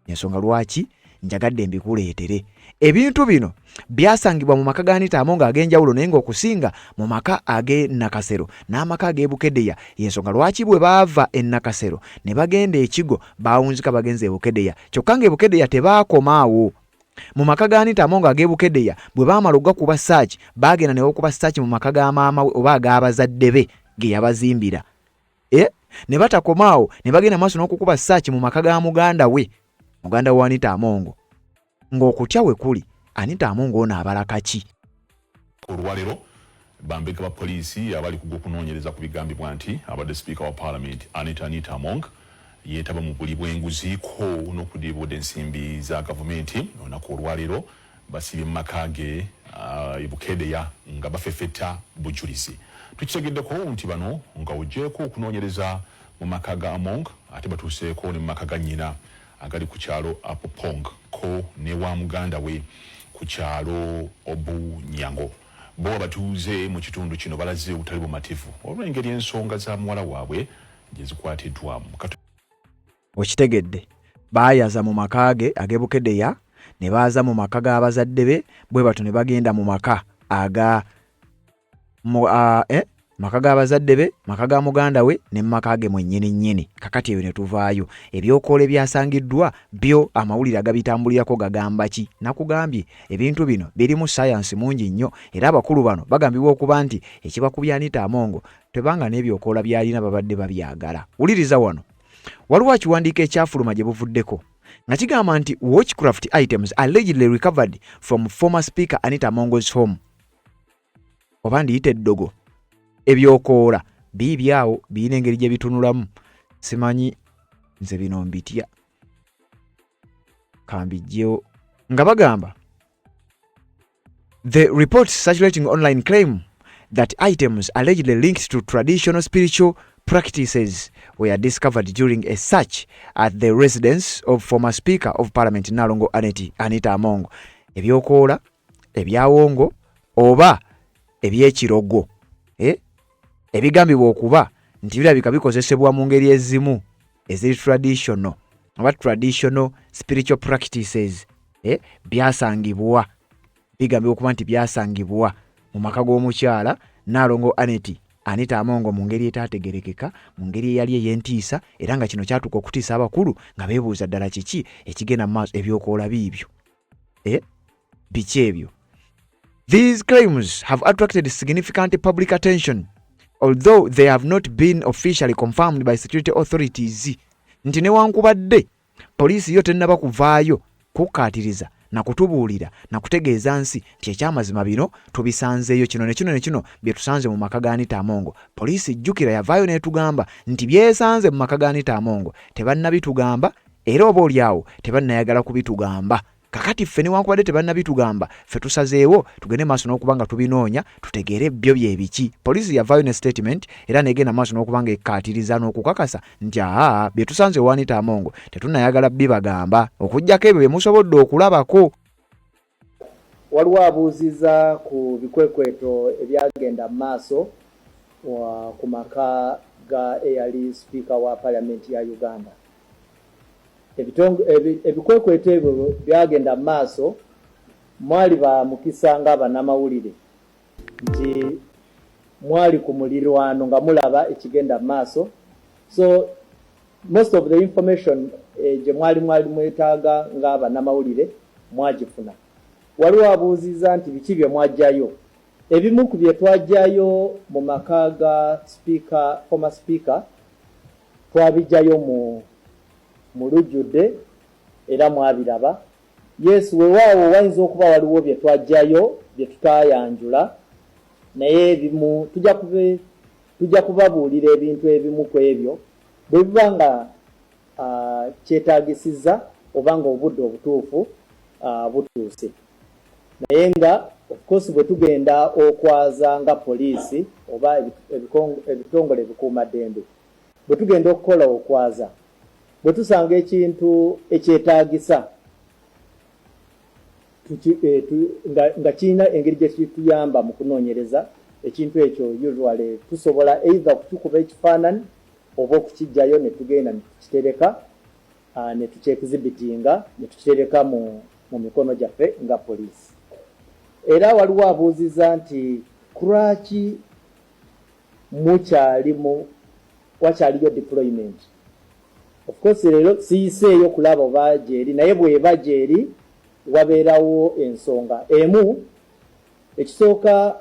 Speaker 1: Ensonga lwaki njagadde mbikuleetere, ebintu bino byasangibwa mu maka ga Anita Amongo ag'enjawulo, naye ng'okusinga mu maka ag'e Nakasero n'amaka ag'e Bukedeya. Yensonga lwaki bwe baava e Nakasero ne bagenda Ekigo, baawunzika bagenze e Bukedeya. Kyokka ng'e Bukedeya tebaakoma awo. Mu maka ga Anita Amongo ag'e Bukedeya bwe baamala okugakuba search, baagenda ne bakuba search mu maka ga maama we oba ag'abazadde be ge yabazimbira. Ne batakoma awo, ne bagenda maaso n'okukuba search mu maka ga muganda we, muganda wa Anita Amongo, ng'okutya we kuli Anita Amongo ono abala kaki.
Speaker 6: Olwaleero bambega ba poliisi abali ku gw'okunoonyereza ku bigambibwa nti abadde sipiika wa Paalamenti Anita Among yeetaba mu buli bw'enguzi ko n'okudiibuuda ensimbi za gavumenti, olunaku olwaleero basiibye mu maka ge e Bukedeya nga bafefeta bujulizi. Tukitegeddeko nti bano nga ogyeko okunoonyereza mu maka ga Among, ate batuuseeko ne mu maka ga nnyina. agali ku kyalo Apopong ko n'ewa muganda we ku kyalo Obunyango. Bo abatuuze mu kitundu kino balaze obutali bumativu olw'engeri ensonga za muwala waabwe gye zikwatiddwamu.
Speaker 1: Okitegedde? Baayaza mu maka ge ag'e Bukedea, ne baaza mu maka g'abazadde be, bwe batyo ne bagenda mu maka aga mu, uh, eh? maka g'abazadde be, maka ga muganda we ne mu maka ge mwennyini nnyini. Kakati eyo ne tuvaayo. Ebyokoola ebyasangiddwa byo amawulire agabitambulirako gagamba ki? Nakugambye ebintu bino birimu sayansi mungi nnyo era abakulu bano bagambibwa okuba nti ekibakubya Anita Among tebanga n'ebyokoola by'alina babadde babyagala. Wuliriza wano. Waliwo akiwandiiko ekyafuluma gye buvuddeko nga kigamba nti witchcraft items allegedly recovered from former speaker Anita Among's home. Oba ndiyita eddogo. Ebyokoola biibi awo birina engeri gye bitunulamu. Simanyi nze bino mbitya. Kambiggyewo. Nga bagamba The reports circulating online claim that items allegedly linked to traditional spiritual practices were discovered during a search at the residence of former Speaker of Parliament Nalongo Aneti Anita Among. Ebyokoola, ebyawongo oba ebyekirogo eh? Ebigambibwa okuba nti birabika bikozesebwa mu ngeri ezimu eziri traditional oba traditional spiritual practices eh? Byasangibwa, bigambibwa okuba nti byasangibwa mu maka g'omukyala Nnaalongo Aneti Anita Among mu ngeri etaategeerekeka, mu ngeri eyali ey'entiisa era nga kino kyatuuka okutiisa abakulu nga beebuuza ddala kiki ekigenda mu maaso. Ebyokoola biibyo eh? Biki ebyo? These claims have attracted significant public attention although they have not been officially confirmed by security authorities. Nti newankubadde poliisi yo tennaba kuvaayo kukkaatiriza na kutubuulira na kutegeeza nsi nti ekyamazima bino tubisanzeeyo, kino ne kino ne kino bye tusanze mu maka ga Anita Among. Poliisi jjukira yavaayo n'etugamba nti byesanze mu maka ga Anita Among tebannabitugamba era oba olyawo tebannayagala kubitugamba. Kakati ffe newankubadde tebannabitugamba, ffe tusazeewo tugende maaso n'okuba nga tubinoonya tutegeere byo bye biki. Poliisi yavaayo ne statement era n'egenda maaso n'okuba nga ekkaatiriza n'okukakasa nti aa bye tusanze ewa Anita Among tetunnayagala bibagamba okuggyako ebyo bye musobodde okulabako.
Speaker 7: Waliwo abuuzizza ku bikwekweto ebyagenda mu maaso ku maka ga eyali sipiika wa parliament ya Uganda. Ebikwekweto ebyo byagenda mu maaso, mwali ba mukisa nga bannamawulire nti mwali ku mulirwano nga mulaba ekigenda mu maaso, so most of the information gye mwali mwetaaga nga bannamawulire mwagifuna. Waliwo abuuzizza nti biki bye mwajjayo. Ebimu ku bye twajjayo mu maka ga speaker, former speaker, twabijjayo mu lujjudde era mwabiraba. Yes, weewaawo wayinza okuba waliwo bye twajjayo bye tutaayanjula, naye ebimu tujja kubabuulira ebintu ebimu ku ebyo bwe biba nga kyetaagisizza oba nga obudde obutuufu butuuse. Naye nga of course bwe tugenda okwaza nga poliisi oba ebitongole ebikuumaddembe, bwe tugenda okukola okwaza, bwe tusanga ekintu ekyetaagisa nga kirina engeri gye kituyamba mu kunoonyereza ekintu ekyo, usually tusobola either okukikuba ekifaananyi oba okukiggyayo ne tugenda ne tukitereka, ne tukyexhibitinga ne tukitereka mu mikono gyaffe nga poliisi. Era waliwo abuuzizza nti kulwaki mukyalimu wakyaliyo deployment. Of course leero siyiseeyo kulaba oba gyeri, naye bw'eba gyeri wabeerawo ensonga emu. Ekisooka,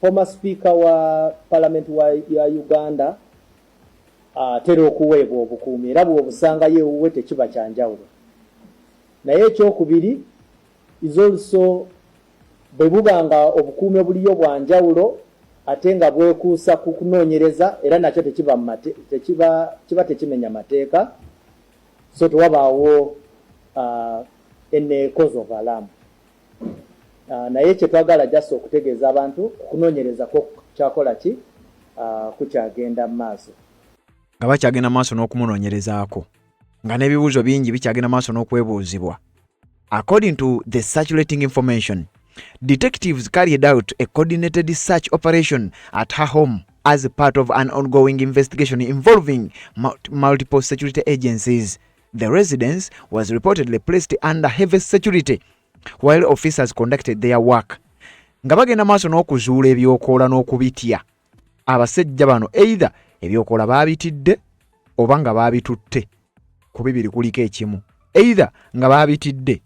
Speaker 7: former speaker wa parliament ya Uganda atera okuweebwa obukuumi era bw'obusangayo ewuwe tekiba kyanjawulo. Naye ekyokubiri is also bwe buba nga obukuumi obuliyo bwa njawulo ate nga bwekuusa ku kunoonyereza, era nakyo tekiba kiba tekimenya mateeka, so tewabaawo any cause of alarm. Naye kye twagala just okutegeeza abantu okunoonyereza kwo kyakola ki, kukyagenda mu maaso.
Speaker 1: Nga bakyagenda maaso n'okumunoonyerezaako, nga n'ebibuuzo bingi bikyagenda maaso n'okwebuuzibwa. According to the circulating information, detectives carried out a coordinated search operation at her home as part of an ongoing investigation involving multiple security agencies. The residence was reportedly placed under heavy security while officers conducted their work. Nga bagenda maaso n'okuzuula ebyokoola n'okubitya, abasajja bano either ebyokoola baabitidde oba nga baabitutte. Ku bibiri kuliko ekimu, either nga baabitidde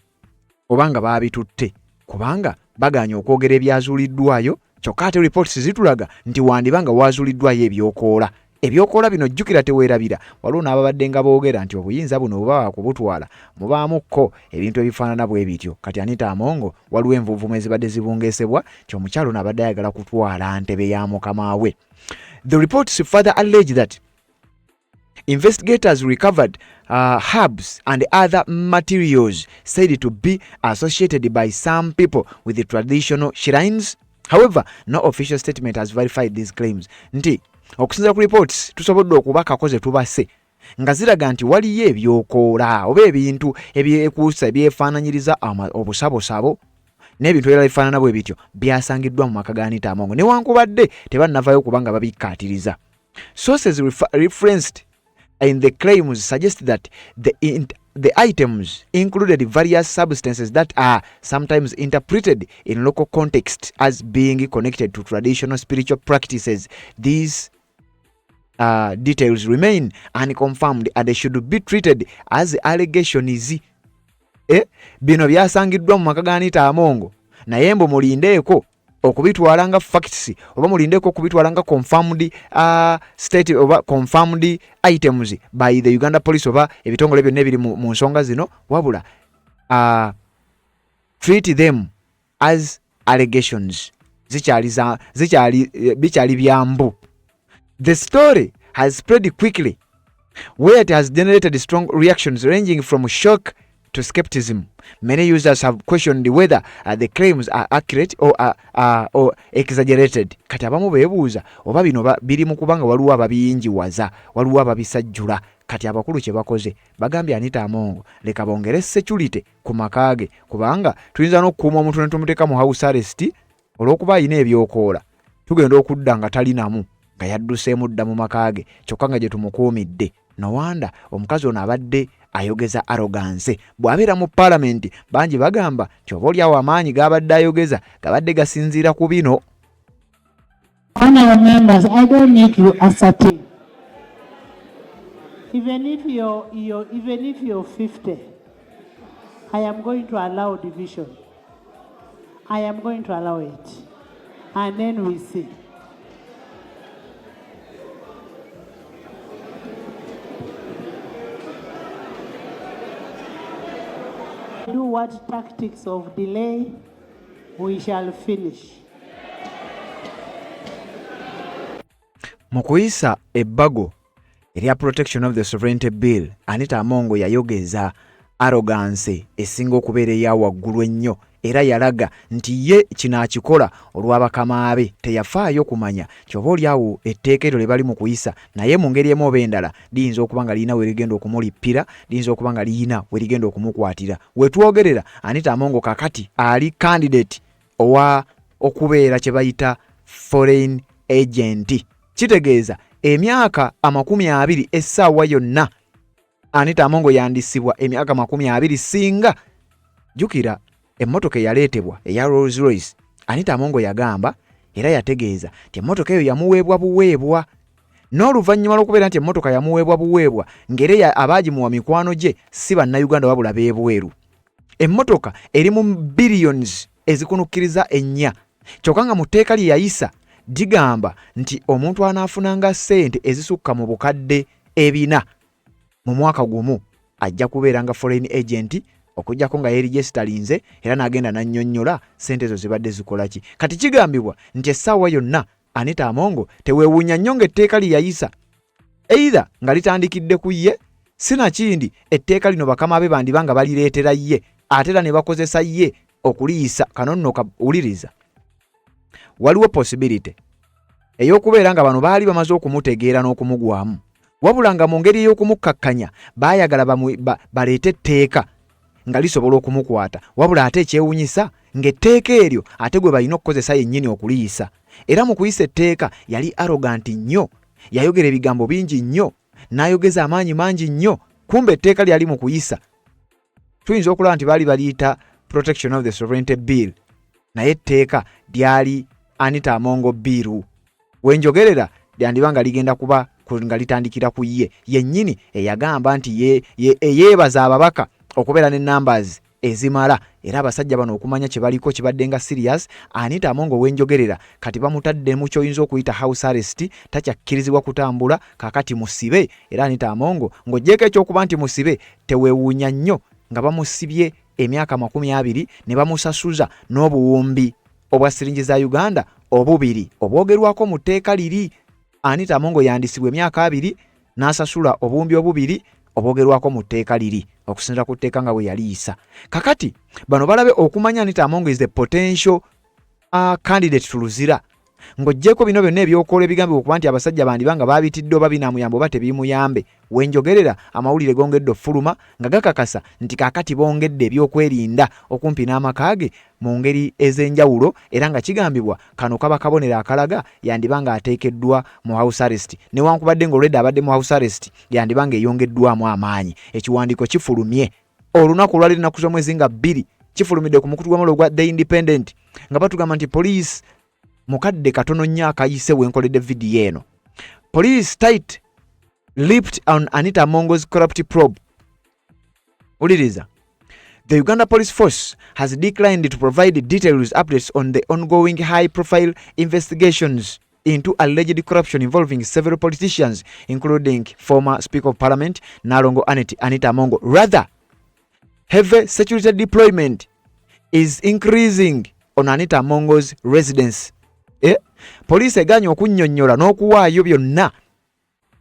Speaker 1: oba nga baabitutte, kubanga bagaanye okwogera ebyazuuliddwayo. Kyokka ate reports zitulaga nti wandiba nga waazuuliddwayo ebyokoola. Ebyokoola bino, jjukira, teweerabira, waliwo n'ababadde nga boogera nti obuyinza buno bwe baba kubutwala mubaamukko ebintu ebifaanana bwe bityo. Kati Anita Amongo, waliwo envuuvumo ezibadde zibungeesebwa nti omukyalo ono abadde ayagala kutwala ntebe ya mukama we. The reports further allege that investigators recovered herbs and other materials said to be associated by some people with the traditional shrines. However, no official statement has verified these claims. Nti okusinziira ku reports tusobodde okubakako ze tubase nga ziraga nti waliyo ebyokoola oba ebintu ebyekuusa ebyefaananyiriza obusabosabo n'ebintu ebirala bifaanana bwe bityo byasangiddwa mu maka ga Anita Amongo, newankubadde tebannavaayo kubanga babikkaatiriza. Sources referenced in the claims suggest that the items included various substances that are sometimes interpreted in local context as being connected to traditional spiritual practices. These details remain unconfirmed and they should be treated as allegations. Bino byasangiddwa mu maka ga Anita Amongo, naye mbu mulindeeko okubitwala nga facts oba mulindeeko okubitwala nga confirmed state oba confirmed items by the Uganda Police oba ebitongole byonna ebiri mu nsonga zino, wabula treat them as allegations. Zikyali zikyali bikyali byambu. The story has spread quickly, where it has generated strong reactions ranging from shock to skepticism. Many users have questioned whether the claims are accurate or exaggerated. Kati abamu beebuuza oba bino biri mu kubanga waliwo ababiyingiwaza, waliwo ababisajjula. Kati abakulu kye bakoze, bagambye Anita Amongo leka bongere security ku maka ge, kubanga tuyinza n'okukuuma omuntu ne tumuteeka mu house arrest olw'okuba alina ebyokoola, tugenda okudda nga talinamu, nga yadduseemu dda mu maka ge, kyokka nga gye tumukuumidde. No wonder omukazi ono abadde ayogeza arrogance bw'abeera mu paalamenti. Bangi bagamba nti oba oliawo amaanyi g'abadde ayogeza gabadde gasinziira ku bino.
Speaker 8: Honorable members, I don't need to ascertain. Even if you're 50, I am going to allow division. I am going to allow it. And then we see. Do what tactics of delay, we shall finish.
Speaker 1: Mu kuyisa ebbago erya Protection of the Sovereignty Bill, Anita Amongo yayogeza arrogance esinga okubeera eya waggulu ennyo, era yalaga nti ye kino akikola olw'abakama be. Teyafaayo kumanya kyoba oliawo etteeka eryo lye bali mu kuyisa, naye mu ngeri emu oba endala liyinza okuba nga lirina we ligenda okumulippira, liyinza okuba nga liyina we ligenda okumukwatira. Wetwogerera, Anita Amongo kakati ali candidate owa okubeera kye bayita foreign agent, kitegeeza emyaka 20. Essaawa yonna Anita Amongo yandisibwa emyaka 20. Singa jjukira emmotoka eyaleetebwa eya Rolls Royce, Anita Amongo yagamba era yategeeza nti emmotoka eyo yamuweebwa buweebwa, n'oluvannyuma lw'okubeera nti emmotoka yamuweebwa buweebwa, ng'era abaagimuwa mikwano gye, si Bannayuganda wabula b'ebweru. Emmotoka eri mu billions ezikunukkiriza ennya, kyokka nga mu tteeka lye yayisa ligamba nti omuntu anaafunanga ssente ezisukka mu 400,000 mu mwaka gumu ajja kubeera nga foreign agent, okuggyako nga yeerigesitalinze era n'agenda n'annyonnyola ssente ezo zibadde zikola ki. Kati kigambibwa nti essaawa yonna Anita Amongo, teweewuunya nnyo ng'etteeka lye yayisa either nga litandikidde ku ye, sinakindi etteeka lino bakama be bandiba nga balireetera ye, ate era ne bakozesa ye okuliyisa. Kano nno kawuliriza, waliwo possibility ey'okubeera nga bano baali bamaze okumutegeera n'okumugwamu. Wabula nga mu ngeri ey'okumukkakkanya baayagala baleete etteeka nga lisobola okumukwata, wabula ate ekyewunyisa ng'etteeka eryo ate gwe balina okukozesa yennyini okuliyisa. Era mu kuyisa etteeka yali arrogant nnyo, yayogera ebigambo bingi nnyo, n'ayogeza amaanyi mangi nnyo, kumbe etteeka lyali mu kuyisa. Tuyinza okulaba nti baali baliyita Protection of the Sovereignty Bill, naye etteeka lyali Anita Amongo Bill. Wenjogerera lyandiba nga ligenda kuba nga litandikira ku ye yennyini eyagamba nti eyeebaza ababaka okubeera ne numbers ezimala, era abasajja bano okumanya kye baliko kibadde nga serious. Anita Amongo wenjogerera kati bamutadde mu kyoyinza okuyita house arrest, takyakkirizibwa kutambula, kakati musibe. Era Anita Amongo ng'ogyeko ekyokuba nti musibe, teweewuunya nnyo nga bamusibye emyaka 20 ne bamusasuza n'obuwumbi obwa siringi za Uganda obubiri obwogerwako mu tteeka liri. Anita Amongo yandisibwa emyaka 20 n'asasula obuwumbi obubiri obwogerwako mu tteeka liri okusinziira ku tteeka nga bwe yaliyisa. Kakati bano balabe okumanya Anita Amongo is the potential candidate to Luzira. Ng'oggyeko bino byonna ebyokola ebigambibwa okuba nti abasajja bandiba nga baabitidde oba binaamuyamba oba tebimuyambe, wenjogerera amawulire gongedde ofuluma nga gakakasa nti kaakati bongedde ebyokwerinda okumpi n'amaka ge mu ngeri ez'enjawulo, era nga kigambibwa kano kaba kabonero akalaga yandiba ng'ateekeddwa mu house arrest, newankubadde ng'olwedda abadde mu house arrest yandiba ng'eyongeddwamu amaanyi. Ekiwandiiko kifulumye olunaku olwaleero ennaku z'omwezi nga 2, kifulumidde ku mukutu gw'amawulire ogwa The Independent nga batugamba nti poliisi mukadde katono nnyo akayise wenkoledde vidiyo eno, police tight lipped on Anita Amongo's corrupt probe. Uliriza. The Uganda Police Force has declined to provide details updates on the ongoing high-profile investigations into alleged corruption involving several politicians, including former Speaker of Parliament Nalongo Anita Amongo. Rather, heavy security deployment is increasing on Anita Amongo's residence. Police eganye okunnyonnyola n'okuwaayo byonna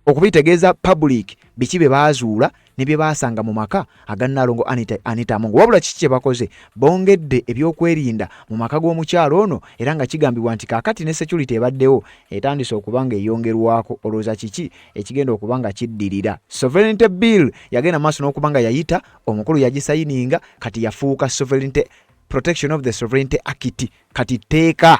Speaker 1: okubitegeeza public biki bye baazuula ne bye baasanga mu maka aga Nnaalongo Anita Amongo. Wabula kiki kye bakoze? Bongedde ebyokwerinda mu maka g'omukyalo ono, era nga kigambibwa nti kaakati ne security ebaddewo etandise okuba nga eyongerwako. Olowooza kiki ekigenda okuba nga kiddirira? Sovereignty Bill yagenda maaso n'okuba nga yayita, omukulu yagisayininga, kati yafuuka Sovereignty Protection of the Sovereignty Act, kati tteeka,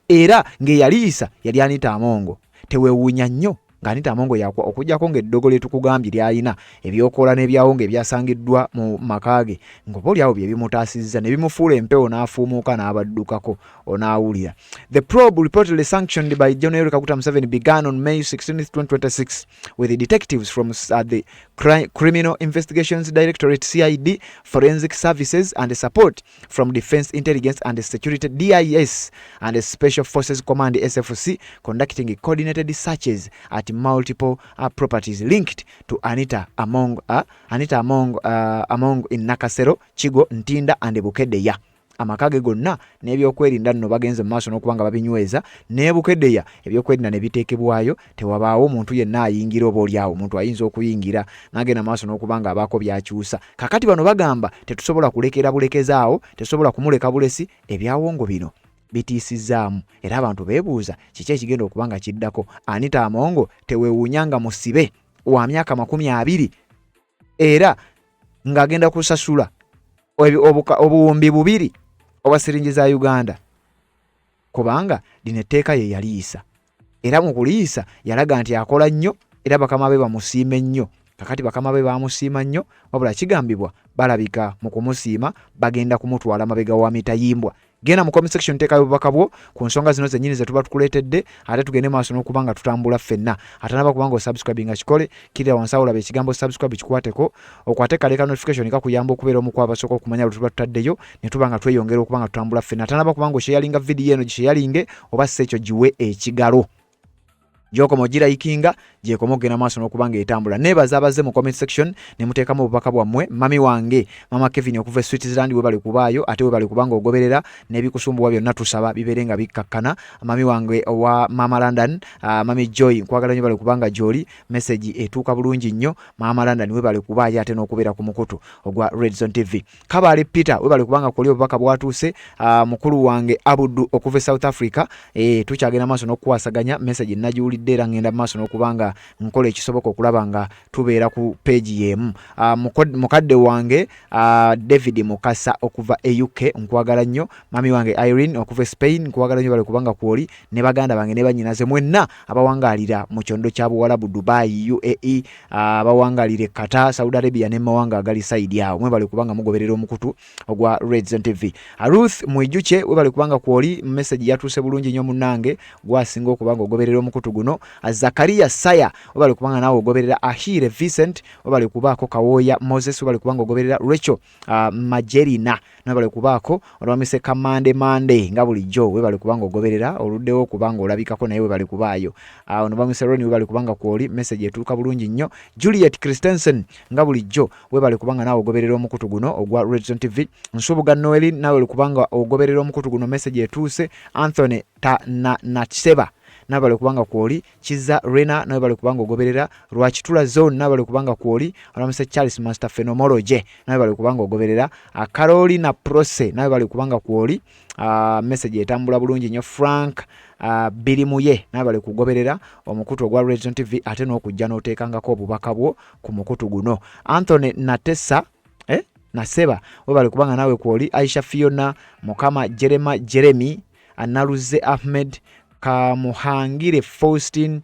Speaker 1: era ng'eyaliyisa yali Anita Amongo. Teweewuunya nnyo nga Anita Amongo yakwa okuggyako ng'eddogo lye tukugambye ly'alina ebyokola n'ebyawo ng'ebyasangiddwa mu maka ge ng'oba oliawo bye bimutaasizza ne bimufuula empewo n'afuumuuka n'abaddukako onaawulira. The probe, reportedly sanctioned by General Yoweri Kaguta Museveni, began on May 16, 2026 with the detectives from the Criminal Investigations Directorate, CID, Forensic Services and support from Defense Intelligence and Security, DIS, and the Special Forces Command, SFC, conducting coordinated searches at multiple properties linked to Anita Among in Nakasero, Kigo, Ntinda and Bukedea. Amaka ge gonna n'ebyokwerinda nno bagenze mu maaso n'okuba nga babinyweza, ne Bukedea ebyokwerinda ne biteekebwayo, tewabaawo omuntu yenna ayingira, oba oliawo omuntu ayinza okuyingira n'agenda maaso n'okuba nga abaako by'akyusa. Kakati bano bagamba tetusobola kulekera bulekezaawo, tetusobola kumuleka bulesi. Ebyawongo bino bitiisizzaamu era abantu beebuuza kiki ekigenda okuba nga kiddako. Anita Amongo teweewuunya nga musibe wa myaka 20 era ng'agenda kusasula obuwumbi 2 obwa siringi za Uganda, kubanga lino etteeka ye yaliyisa, era mu kuliyisa yalaga nti akola nnyo era bakama be bamusiime nnyo. Kakati bakama be bamusiima nnyo, wabula kigambibwa balabika mu kumusiima bagenda kumutwala mabega wa mitayimbwa. Genda mu comment section, teekayo obubaka bwo ku nsonga zino zennyini ze tuba tukuleetedde, ate tugende maaso n'okuba nga tutambula ffenna. Atanaba kubanga osubscribe nga kikole, kirira wansi awo olaba ekigambo subscribe, kikwateko, okwate kale ka notification kakuyamba okubeera omu ku abasooka okumanya lwe tuba tutaddeyo ne tuba nga tweyongera okuba nga tutambula ffenna. Atanaba kubanga osharinga vidiyo eno, gisharinge, oba si ekyo giwe ekigalo gyokoma ogirayikinga, gyekoma okugenda maaso n'okuba nga etambula. Neebaza abazze mu comment section ne muteekamu obubaka bwammwe. Mami wange mama Kevin okuva e Switzerland, webale kubaayo, ate webale kubanga ogoberera n'ebikusumbuwa byonna, tusaba bibeere nga bikkakkana. Mami wange owa mama London, mami Joy, nkwagala nnyo, bale kubanga gy'oli message etuuka bulungi nnyo. Mama London, webale kubaayo ate n'okubeera ku mukutu ogwa Redzone TV. Kabaale Peter, webale kubanga koli obubaka bwatuuse. Mukulu wange Abudu okuva e South Africa, tukyagenda maaso n'okukwasaganya message nagiwulidde. Seerabidde era ngenda maaso n'okuba nga nkola ekisoboka okulaba nga tubeera ku peegi y'emu. Mukadde wange David Mukasa okuva e UK, nkwagala nnyo. Mami wange Irene okuva e Spain, nkwagala nnyo, bale kubanga kwoli ne baganda bange ne bannyinaze mwenna abawangaalira mu kyondo kya Buwalabu, Dubai, UAE, abawangaalira e Qatar, Saudi Arabia ne mawanga agali sayidi awo, mwebale kubanga mugoberera omukutu ogwa Redzone TV. Ruth Mwijukye, webale kubanga kwoli, message yatuuse bulungi nnyo munnange, gwasinga okuba nga ogoberera omukutu guno. Zakaria Saya, webale kubanga naawe ogoberera. Ahire Vincent, webale kubaako. Kawooya Moses, webale kubanga ogoberera. Rachel Majerina, webale kubaako. Olwamise Kamande Mande, nga bulijjo webale kubanga ogoberera, oluddewo okubanga olabikako naye webale kubaayo. Ono bamise Roni, webale kubanga kwoli, message etuuka bulungi nnyo. Juliet Christensen, nga bulijjo webale kubanga naawe ogoberera omukutu guno ogwa Redzone TV. Nsubuga Noelin, naawe oli kubanga ogoberera omukutu guno, message etuuse. Anthony Nakiseba, nawe bali kubanga kwoli. Kiza Rena, nawe bali kubanga ogoberera. Lwakitula Zone, nawe bali kubanga kwoli. Olamuse Charles Master Phenomenology, nawe bali kubanga ogoberera. Carolina Prose, nawe bali kubanga kwoli, message etambula bulungi nnyo. Frank Birimuye, nawe bali kugoberera omukutu ogwa Redzone TV ate n'okujja n'oteekangako obubaka bwo ku mukutu guno. Anthony Natesa, Naseba, webale kubanga naawe kwoli. Aisha Fiona Mukama, Jerema Jeremy, Naluze Ahmed, Kamuhangire Faustin,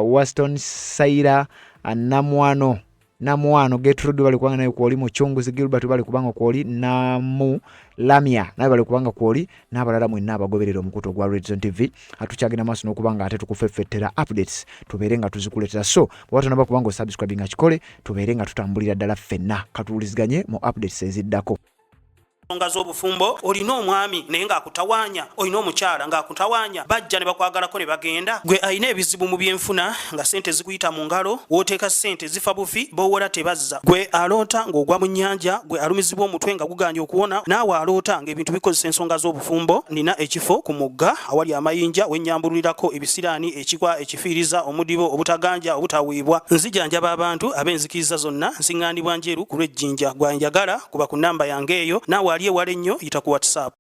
Speaker 1: Waston Saira, Namwano Gertrude, bali kubanga nawe kwoli. Muchunguzi Gilbert, bali kubanga kwoli. Namu Lamia, nawe bali kubanga kwoli, n'abalala mwenna abagoberera omukutu ogwa Redzone TV. Atukyagenda maaso n'okuba nga ate tukufeffettera updates, tubeere nga tuzikuleetera. So bw'oba tonaba kubanga osubscribe nga kikole, tubeere nga tutambulira ddala ffenna. Katuwuliziganye mu updates eziddako.
Speaker 2: Ensonga z'obufumbo, olina omwami naye ng'akutawaanya, olina omukyala ng'akutawaanya, bajja ne bakwagalako ne bagenda. Gwe alina ebizibu mu byenfuna nga ssente zikuyita mu ngalo, w'oteeka ssente zifa bufi, b'owola tebazza. Gwe aloota ng'ogwa mu nnyanja, gwe alumizibwa omutwe nga gugaanye okuwona, naawe aloota ng'ebintu bikozesa ensonga z'obufumbo, nina ekifo ku mugga awali amayinja we nnyambululirako ebisiraani, ekikwa, ekifiiriza, omudibo, obutaganja, obutaweebwa. Nzijanjaba abantu ab'enzikiriza zonna, nsiŋŋaanibwa Njeru ku lw'e Jinja. Gwe anjagala kuba ku nnamba yange eyo, naawe ali ewala ennyo yita ku WhatsApp.